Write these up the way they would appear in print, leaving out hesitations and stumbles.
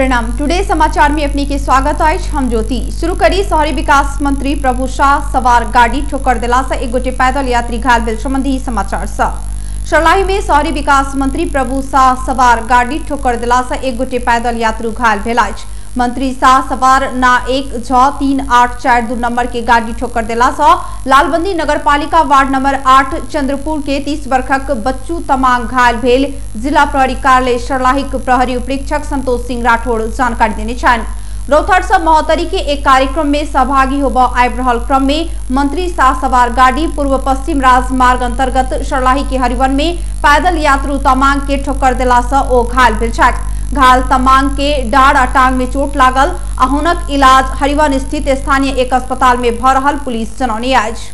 प्रणाम। टुडे समाचार में अपने के स्वागत अछि। हम ज्योति। शुरू करी शहरी विकास मंत्री प्रभु शाह सवार गाड़ी ठोकर देला से एक गोटे पैदल यात्री घायल भेल संबंधी समाचार से। सर्लाही में शहरी विकास मंत्री प्रभु शाह सवार गाड़ी ठोकर देला से एक गोटे पैदल यात्री घायल भेल अछि। मंत्री शाह सवार ना 1 6 3 8 4 2 नंबर के गाड़ी ठोकर देला से लालबंदी नगरपालिका वार्ड नंबर 8 चंद्रपुर के 30 वर्षक बच्चू तमांग घायल भेल जिला प्रहरी कार्यालय सर्लाही के प्रहरी उपरीक्षक संतोष सिंह राठौड़ जानकारी देने छनि। रौथट से महोत्तरी के एक कार्यक्रम में सहभागी होब आबि रहल क्रम में मंत्री शाह सवार गाड़ी पूर्व पश्चिम राजमार्ग अंतर्गत सर्लाही के हरिवन में पैदल यात्रु तमांग के ठोकर देला से ओ घायल भेल छथि। घायल तमांग के डाढ़ आ टांग में चोट लागल आ हुनक इलाज हरिवन स्थित स्थानीय एक अस्पताल में भ रहल पुलिस जनौने अछि।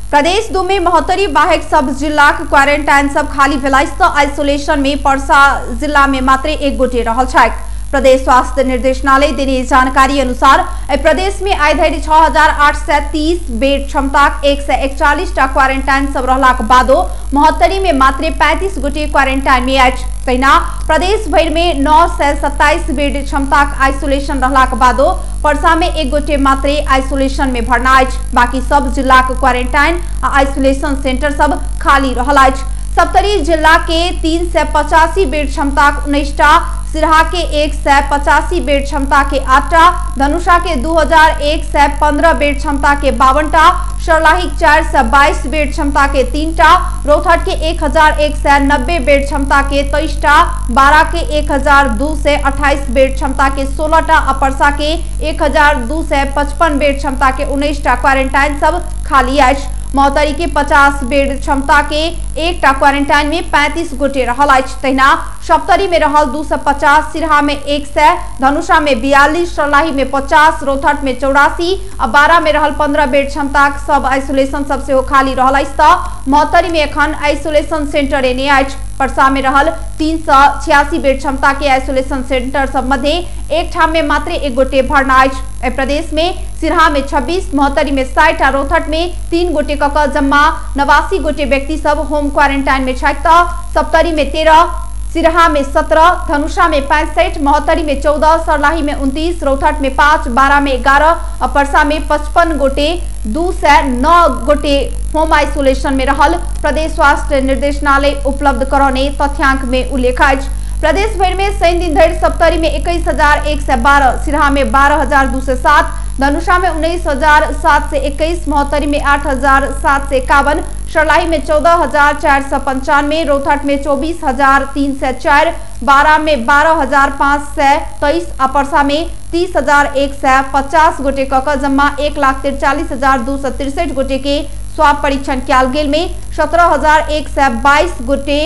प्रदेश 2 में महोत्तरी बाहेक सब जिलाक क्वारेंटाइन सब खाली भेला त आइसोलेशन में पर्सा जिला में मात्र एक गोटे रहल छथि। प्रदेश स्वास्थ्य निर्देशनालय देने जानकारी अनुसार प्रदेश में आइ धरि 6830 बेड क्षमताक 141 टा क्वारेंटाइन सब रहलाक बादो महोत्तरी में मात्र 35 गोटे क्वारेंटाइन में अछि। तहिना प्रदेश भरि में 927 बेड क्षमताक आइसोलेशन रहलाक बादो पर्सा में एक गोटे मात्र आइसोलेशन में भर्ना अछि। बाकी सब जिलाक क्वारेंटाइन आ आइसोलेशन सेंटर सब खाली रहल अछि। सप्तरी जिला के 385 बेड क्षमताक 19 टा, सिरहा के 185 बेड क्षमता के 8 टा, धनुषा के 2115 बेड क्षमता के 52 टा, सर्लाही 422 बेड क्षमता के 3 टा, रौथट के 1190 बेड क्षमता के 23 टा, बारा के 1228 बेड क्षमता के 16 टा आ पर्सा के 1255 बेड क्षमता के 19 टा क्वारेंटाइन सब खाली अछि। महोत्तरी के 50 बेड क्षमता के एक टा क्वारेंटाइन में 35 गोटे रहल अछि। तहिना सप्तरी में रहल 250, सिरहा में 100, धनुषा में 42, सर्लाही में 50, रौथट में 84 आ बारा में रहल 15 बेड क्षमता सब आइसोलेशन सब सेहो खाली रहल अछि। त महोत्तरी में एखन आइसोलेशन सेंटर एने अछि। पर्सा में रहल 386 बेड क्षमता के आइसोलेशन सेंटर सब मध्य एक ठाम में मात्र एक गोटे भर्ना अछि। प्रदेश में सिरहा में 26, महोत्तरी में 60 आ रौथट में 3 गोटे क जम्मा 89 गोटे व्यक्ति सब होम क्वारेंटाइन में छथि। त सप्तरी में 13, सिरहा में 17, धनुषा में 65, महोत्तरी में 14, सर्लाही में 29, रौथट में 5, बारा में 11 और पर्सा में 55 गोटे 209 गोटे होम आइसोलेशन में रहल प्रदेश स्वास्थ्य निर्देशनालय उपलब्ध करौने तथ्यांक में उल्लेख अछि। प्रदेश भरि में शनि दिन धरि सप्तरी में 21,112, सिरहा में 12,207, धनुषा में 19,721, महोत्तरी में 8,751, सर्लाही में 14,495, रौथट में 24,304, बारा में 12,523 आ पर्सा में 30,150 गोटे क जम्मा 1,43,263 गोटे के स्वाब परीक्षण कयल गेल में 17,122 गोटे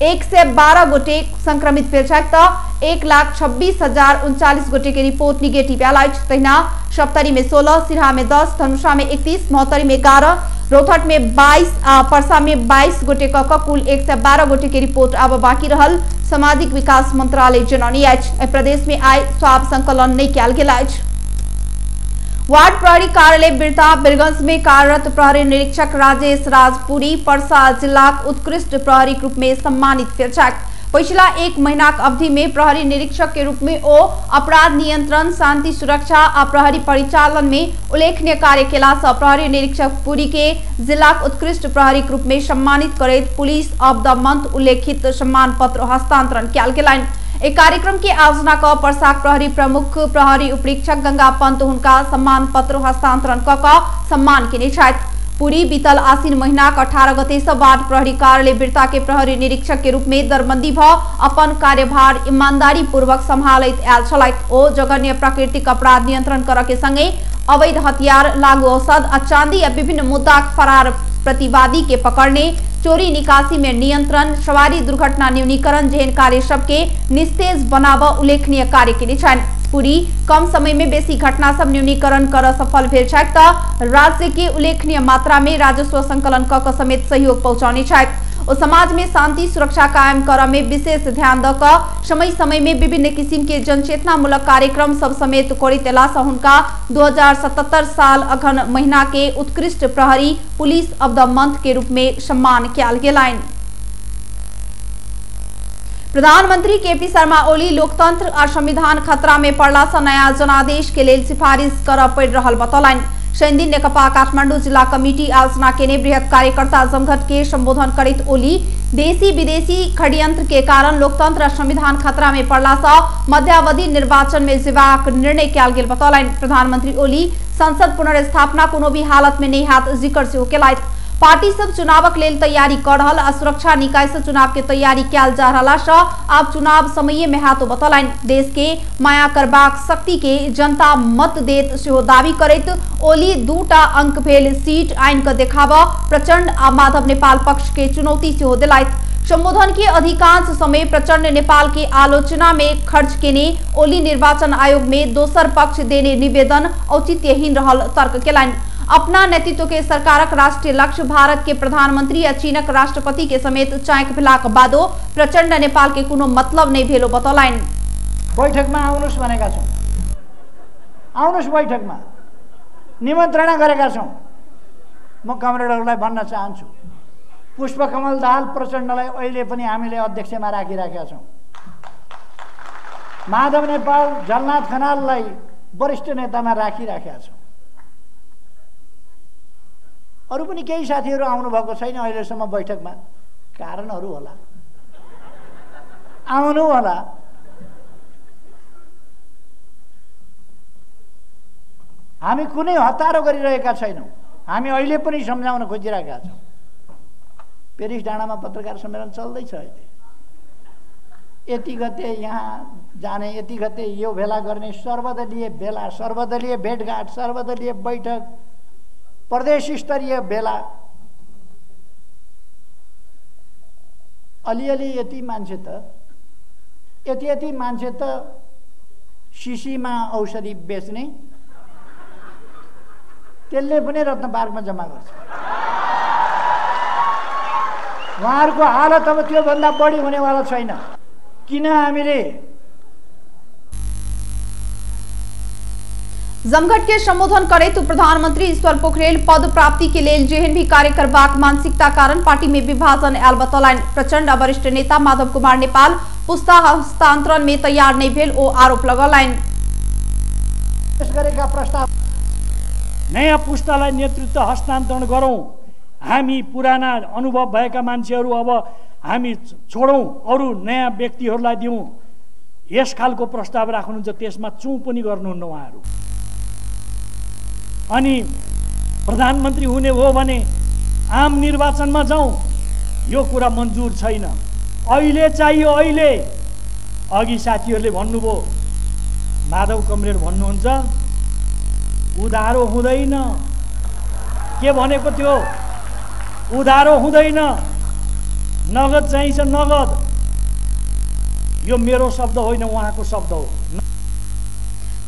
112 गोटे संक्रमित भेल छथि। त 1,26,039 गोटे के रिपोर्ट निगेटिव आयल अछि। तहिना सप्तरी में 16, सिरहा में 10, धनुषा में 31, महोत्तरी में 11, रौथट में 22 आ पर्सा में 22 गोटे क कुल 112 गोटे के रिपोर्ट आब बाकी रहल सामाजिक विकास मंत्रालय जनौने अछि। प्रदेश में आइ स्वाब संकलन नहि कयल गेल अछि। वार्ड प्रहरी कार्यालय बिरता बिरगंज में कार्यरत प्रहरी निरीक्षक राजेश राजपुरी पर्सा जिलाक उत्कृष्ट प्रहरी रूप में सम्मानित भेल छथि। पिछला एक महीनाक अवधि में प्रहरी निरीक्षक के रूप में ओ अपराध नियंत्रण, शांति सुरक्षा आ प्रहरी परिचालन में उल्लेखनीय कार्य केला सँ प्रहरी निरीक्षक पुरी के जिलाक उत्कृष्ट प्रहरी रूप में सम्मानित करैत पुलिस ऑफ the month उल्लेखित सम्मान पत्र हस्तांतरण कयल गेलनि। एक कार्यक्रम के आयोजना क पर्साक प्रहरी प्रमुख प्रहरी उपरीक्षक गंगा पंत हुनका सम्मान पत्र हस्तांतरण क सम्मान केने छथि। पुरी बीतल आसिन महीनाक 18 गते से वार्ड प्रहरी कार्यालय बिरता के प्रहरी निरीक्षक के रूप में दरबंदी भ अपन कार्यभार ईमानदारी पूर्वक संभालैत आयल छलथि। ओ जघन्य प्राकृतिक अपराध नियंत्रण कर के संगे अवैध हथियार, लागू औषध आ चांदी आ विभिन्न मुद्दाक फरार प्रतिवादी के पकड़ने, चोरी निकासी में नियंत्रण, सवारी दुर्घटना न्यूनीकरण जेहन कार्य सबके निस्तेज बनाब उल्लेखनीय कार्य केने छनि। पुरी कम समय में बेसी घटना सब न्यूनीकरण कर सफल भेल छथि त राज्य के उल्लेखनीय मात्रा में राजस्व संकलन क समेत सहयोग पहुंचौने छथि। ओ समाज में शांति सुरक्षा कायम कर में विशेष ध्यान the क समय समय में विभिन्न किसिम के जनचेतनामूलक कार्यक्रम सब समेत करैत अयला सँ हुनका 2077 साल अघन महीना के उत्कृष्ट प्रहरी पुलिस ऑफ the month के रूप में सम्मान कयल गेलनि। प्रधानमंत्री केपी शर्मा ओली लोकतंत्र आ संविधान खतरा में पड़ला से नया जनादेश के लेल सिफारिश करऽ पड़ि रहल बतौलनि। शनिदिन नेकपा काठमांडू जिला कमिटी आयोजना केने बृहत कार्यकर्ता जमघट के संबोधन करैत ओली देशी विदेशी षड्यंत्र के कारण लोकतंत्र आ संविधान खतरा में पड़ला से मध्यावधि निर्वाचन में जेबाक निर्णय कयल गेल बतौलनि। प्रधानमंत्री ओली संसद पुनर्स्थापना कोनो भी हालत में नहीं हैत जिक्र सेहो केलथि। पार्टी सब चुनावक लेल तैयारी कर रहल आ सुरक्षा निकाय से चुनाव के तैयारी कयल जा रहला सँ आब चुनाव समय में हैत बतौलनि। देश के माया करबाक शक्ति के जनता मत देत सेहो दावी करैत ओली 2टा अंक भेल सीट आनि कऽ देखाबऽ प्रचंड आ माधव नेपाल पक्ष के चुनौती सेहो दिलथि। संबोधन के अधिकांश समय प्रचंड नेपाल के आलोचना में खर्च केने ओली निर्वाचन आयोग में दोसर पक्ष देने निवेदन औचित्यहीन रहल तर्क केलनि। अपना नेतृत्व के सरकारक राष्ट्रीय लक्ष्य भारत के प्रधानमंत्री आ चीनक राष्ट्रपति के समेत चाँक भेलाक बादो प्रचंड नेपाल के कोनो मतलब नहीं भेलो बतौलनि। बैठकमा आउनुस् भनेका छौँ, आउनुस् बैठकमा निमन्त्रणा गरेका छौँ। म कमरेडहरूलाई भन्न चाहन्छु, पुष्पकमल दाहाल प्रचण्डलाई अहिले पनि हामीले अध्यक्षमा राखिराखेका छौँ। माधव नेपाल, झलनाथ खनाललाई वरिष्ठ नेतामा राखिराखेका छौँ। अरू पनि केही साथीहरू आउनुभएको छैन अहिलेसम्म बैठकमा, कारणहरू होला, आउनु होला। हामी कुनै हतारो गरिरहेका छैनौँ, हामी अहिले पनि सम्झाउन खोजिरहेका छौँ। पेरिस डाँडामा पत्रकार सम्मेलन चल्दैछ अहिले। यति गते यहाँ जाने, यति गते यो भेला गर्ने, सर्वदलीय भेला, सर्वदलीय भेटघाट, सर्वदलीय बैठक, प्रदेश स्तरीय भेला। अलिअलि यति मान्छे त, यति यति मान्छे त सिसीमा औषधि बेच्ने त्यसले पनि रत्न पार्कमा जम्मा गर्छ। उहाँहरूको हालत अब त्योभन्दा बढी हुनेवाला छैन। किन हामीले जमघट के संबोधन करैत प्रधानमंत्री ईश्वर पोखरेल पद प्राप्ति के लेल जेहन भी कार्य करबाक मानसिकता कारण पार्टी में विभाजन आयल बतौलनि। प्रचंड वरिष्ठ नेता माधव कुमार नेपाल पुस्ता हस्तांतरण में तैयार नहीं भेल ओ आरोप लगौलनि। नयाँ पुस्तालाई नेतृत्व हस्तान्तरण गरौँ, हामी पुराना अनुभव भएका मान्छेहरू अब हामी छोडौँ, अरू नयाँ व्यक्तिहरूलाई दिउँ, यस खालको प्रस्ताव राख्नुहुन्छ, त्यसमा चुँ पनि गर्नुहुन्न उहाँहरू। अनि प्रधानमन्त्री हुने हो भने आम निर्वाचनमा जाउँ, यो कुरा मन्जुर छैन। अहिले चाहियो, अहिले। अघि साथीहरूले भन्नुभयो, माधव कमरेड भन्नुहुन्छ उधारो हुँदैन। के भनेको थियो? उधारो हुँदैन, नगद चाहिन्छ, नगद। यो मेरो शब्द होइन, उहाँको शब्द हो।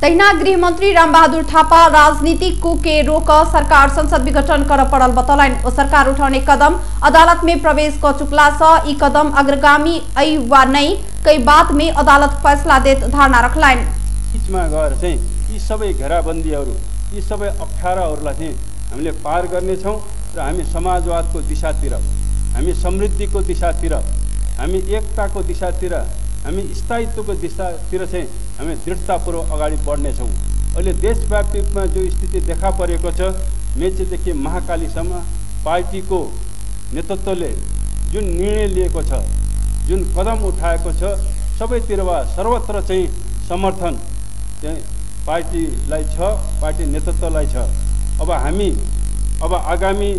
तहिना गृहमन्त्री रामबहादुर थापा राजनीतिक कु के रोक सरकार संसद विघटन कर पड़ल बतौलनि। ओ सरकार उठाउने कदम अदालत में प्रवेश क चुकला सँ ई कदम अग्रगामी ऐ वा नहीं कई बात में अदालत फैसला देत धारणा रखलनि। बीचमा गएर चाहिँ यी सबै घेराबन्दीहरू, यी सबै अप्ठ्याराहरूलाई चाहिँ हामीले पार गर्नेछौँ र हामी समाजवादको दिशातिर, हामी समृद्धिको दिशातिर, हामी एकताको दिशातिर, हामी स्थायित्वको दिशातिर चाहिँ हामी दृढतापूर्वक अगाडि बढ्नेछौँ। अहिले देशव्यापी रूपमा जो स्थिति देखा परेको छ, मेचीदेखि महाकालीसम्म पार्टीको नेतृत्वले जुन निर्णय लिएको छ, जुन कदम उठाएको छ, सबैतिर वा सर्वत्र चाहिँ समर्थन चाहिँ पार्टीलाई छ, पार्टी नेतृत्वलाई छ। अब हामी अब आगामी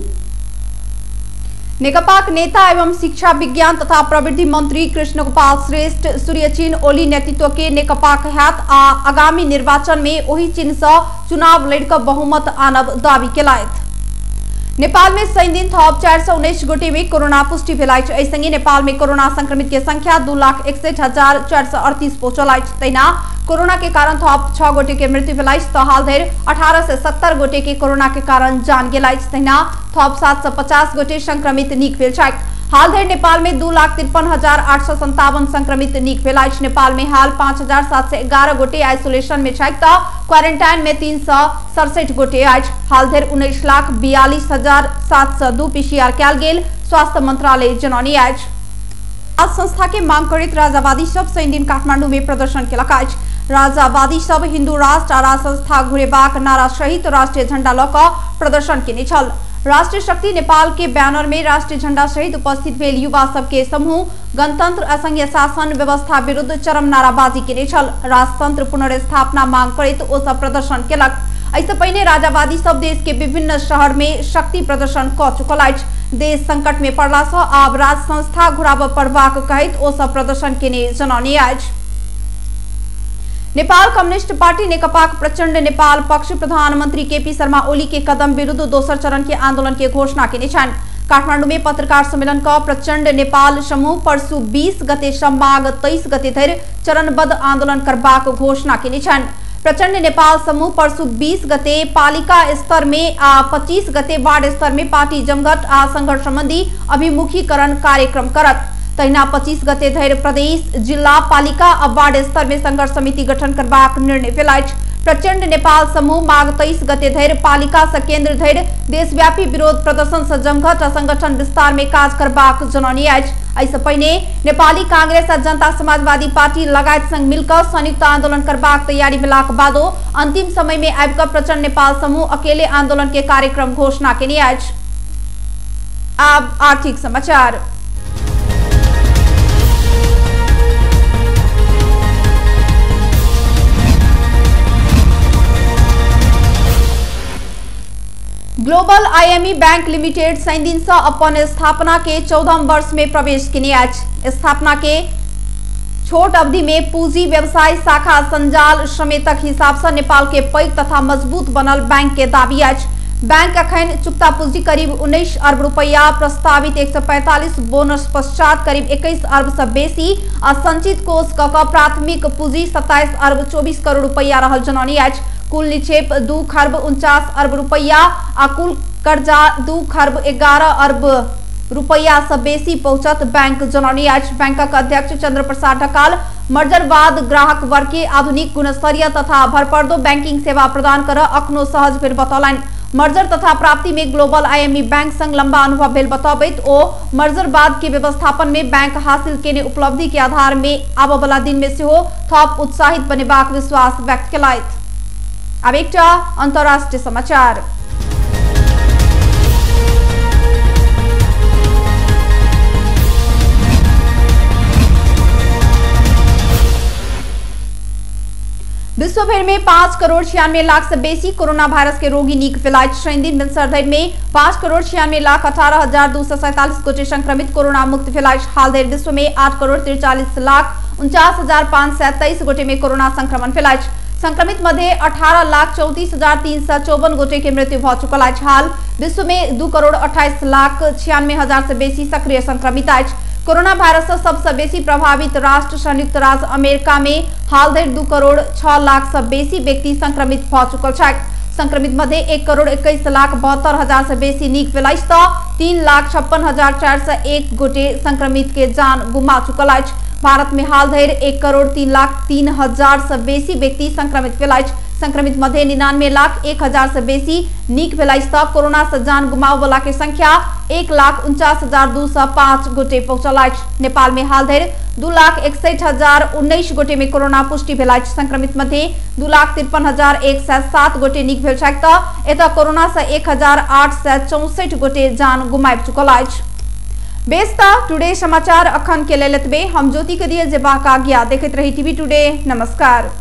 नेकपाक नेता एवं शिक्षा विज्ञान तथा प्रविधि मंत्री कृष्ण गोपाल श्रेष्ठ सूर्यचिन्ह ओली नेतृत्व के नेकपाक हैत आ आगामी निर्वाचन में ओही चिन्ह से चुनाव लड़िक बहुमत आनब दावी केलथि। नेपाल में शनिदिन थप 419 गोटे में कोरोना पुष्टि भेल अछि। एहि संगे नेपाल में कोरोना संक्रमित के संख्या 2,61,438 पहुंचल अछि। तहिना कोरोना के कारण थप 6 गोटे के मृत्यु भेल अछि त हाल धरि 1870 गोटे के कोरोना के कारण जान गेल अछि। तहिना थप 750 गोटे संक्रमित नीक भेल छथि। हाल धरि नेपाल में 2,53,857 संक्रमित नीक भेल अछि। नेपाल में हाल 5,711 गोटे आइसोलेशन में छथि त क्वारेंटाइन में 367 गोटे अछि। हाल धरि 19,42,702 पीसीआर कयल गेल स्वास्थ्य मंत्रालय जनौने अछि। राज संस्था के मांग करैत राजावादी सब शनिदिन काठमांडू में प्रदर्शन केलक अछि। राजावादी सब हिंदू राष्ट्र आ राज संस्था घुरेबाक नारा सहित राष्ट्रीय झंडा लऽ कऽ प्रदर्शन केने छल। राष्ट्रीय शक्ति नेपाल के बैनर में राष्ट्रीय झंडा सहित उपस्थित भेल युवा सबके समूह गणतंत्र आ संघीय शासन व्यवस्था विरुद्ध चरम नाराबाजी केने छल। राजतंत्र पुनर्स्थापना मांग करैत ओ सब प्रदर्शन केलक। एहिसँ पहिने राजावादी सब देश के विभिन्न शहर में शक्ति प्रदर्शन कऽ चुकल अछि। देश संकट में पड़ला सँ आब राज संस्था घुराबऽ पड़बाक कहैत ओ सब प्रदर्शन केने जनौने अछि। नेपाल कम्युनिस्ट पार्टी नेकपाक प्रचंड नेपाल पक्ष प्रधानमंत्री केपी शर्मा ओली के कदम विरुद्ध दोसर चरण के आंदोलन के घोषणा केने छनि। काठमांडू में पत्रकार सम्मेलन क प्रचंड नेपाल समूह परसू 20 गते सँ माघ 23 गते धरि चरणबद्ध आंदोलन करबाक घोषणा केने छनि। प्रचंड नेपाल समूह परसू 20 गते पालिका स्तर में आ 25 गते वार्ड स्तर में पार्टी जमघट आ संघर्ष संबंधी अभिमुखीकरण कार्यक्रम करत। तहिना 25 गते धरि प्रदेश, जिला, पालिका आ वार्ड स्तर में संघर्ष समिति गठन करबाक निर्णय भेल अछि। प्रचंड नेपाल समूह माघ 23 गते धरि पालिका सँ केंद्र धरि देशव्यापी विरोध प्रदर्शन सँ जमघट आ संगठन विस्तार में काज करबाक जनौने अछि। एहिसँ पहिने नेपाली कांग्रेस आ जनता समाजवादी पार्टी लगायत संग मिलकर संयुक्त आंदोलन करबाक तैयारी भेलाक बादो अंतिम समय में आबि कऽ प्रचंड नेपाल समूह अकेले आंदोलन के कार्यक्रम घोषणा केने अछि। आब आर्थिक समाचार। ग्लोबल आईएमई बैंक लिमिटेड शनिदिन सँ अपन स्थापना के 14 वर्ष में प्रवेश केने अछि। स्थापना के छोट अवधि में पूंजी व्यवसाय शाखा संजाल समेतक हिसाब से नेपाल के पैघ तथा मजबूत बनल बैंक के दावी अछि। बैंक अखन चुकता पूंजी करीब 19 अरब रुपया, प्रस्तावित 145 बोनस पश्चात करीब 21 अरब से बेसी आ संचित कोष क प्राथमिक पूंजी 27 अरब 24 करोड़ रुपया रहल जनौने अछि। कुल निक्षेप 2 खरब 49 अरब रुपया आ कुल कर्जा 2 खरब 11 अरब रुपया से बेसी पहुंचत बैंक जनौने अछि। बैंकक अध्यक्ष चंद्र प्रसाद ढकाल मर्जरवाद ग्राहक वर्ग के आधुनिक गुणस्तरीय तथा भरपर्दो बैंकिंग सेवा प्रदान कर अखनो सहज भेल बतौलनि। मर्जर तथा प्राप्ति में ग्लोबल आईएमई बैंक संग लंबा अनुभव भेल बतबैत ओ मर्जरवाद के व्यवस्थापन में बैंक हासिल केने उपलब्धि के आधार में आबऽवला दिन में सेहो थप उत्साहित बनेबाक विश्वास व्यक्त केलथि। अब एकटा अंतर्राष्ट्रीय समाचार। विश्व भर में 5 करोड़ 96 लाख से बेसी कोरोना वायरस के रोगी नीक भेल अछि। शनिदिन भिनसर धरि में 5 करोड़ 96 लाख 18,247 गोटे संक्रमित कोरोना मुक्त भेल अछि। हाल धरि विश्व में 8 करोड़ 43 लाख 49,523 गोटे में कोरोना संक्रमण भेल अछि। संक्रमित मध्य 18,34,354 गोटे के मृत्यु भ चुकल अछि। हाल विश्व में 2 करोड़ 28 लाख 96 हजार से बेसी सक्रिय संक्रमित अछि। कोरोना वायरस से सबसे बेसी प्रभावित राष्ट्र संयुक्त राज्य अमेरिका में हाल धरि 2 करोड़ 6 लाख से बेसी व्यक्ति संक्रमित भ चुकल छथि। संक्रमित मध्य 1 करोड़ 21 लाख 72 हजार से बेसी नीक भेल अछि त 3,56,401 गोटे संक्रमित के जान गुमा चुकल अछि। भारत में हाल धरि 1 करोड़ 3 लाख 3 हजार से बेसी व्यक्ति संक्रमित भेल अछि। संक्रमित मध्य 99 लाख 1 हजार से बेसी नीक भेल अछि त कोरोना से जान गुमाबय के संख्या 1,49,205 गोटे पहुंचल अछि। नेपाल में हाल धरि 2,61,019 गोटे में कोरोना पुष्टि भेल अछि। संक्रमित मध्य 2,53,107 गोटे नीक भेल छथि त एतय कोरोना से 1,864 गोटे जान गुमाबि चुकल अछि। बेस त टुडे समाचार अखन के लेल एतबे। हम ज्योति के दिए जेबाक आज्ञा। देखैत रही टीवी टुडे। नमस्कार।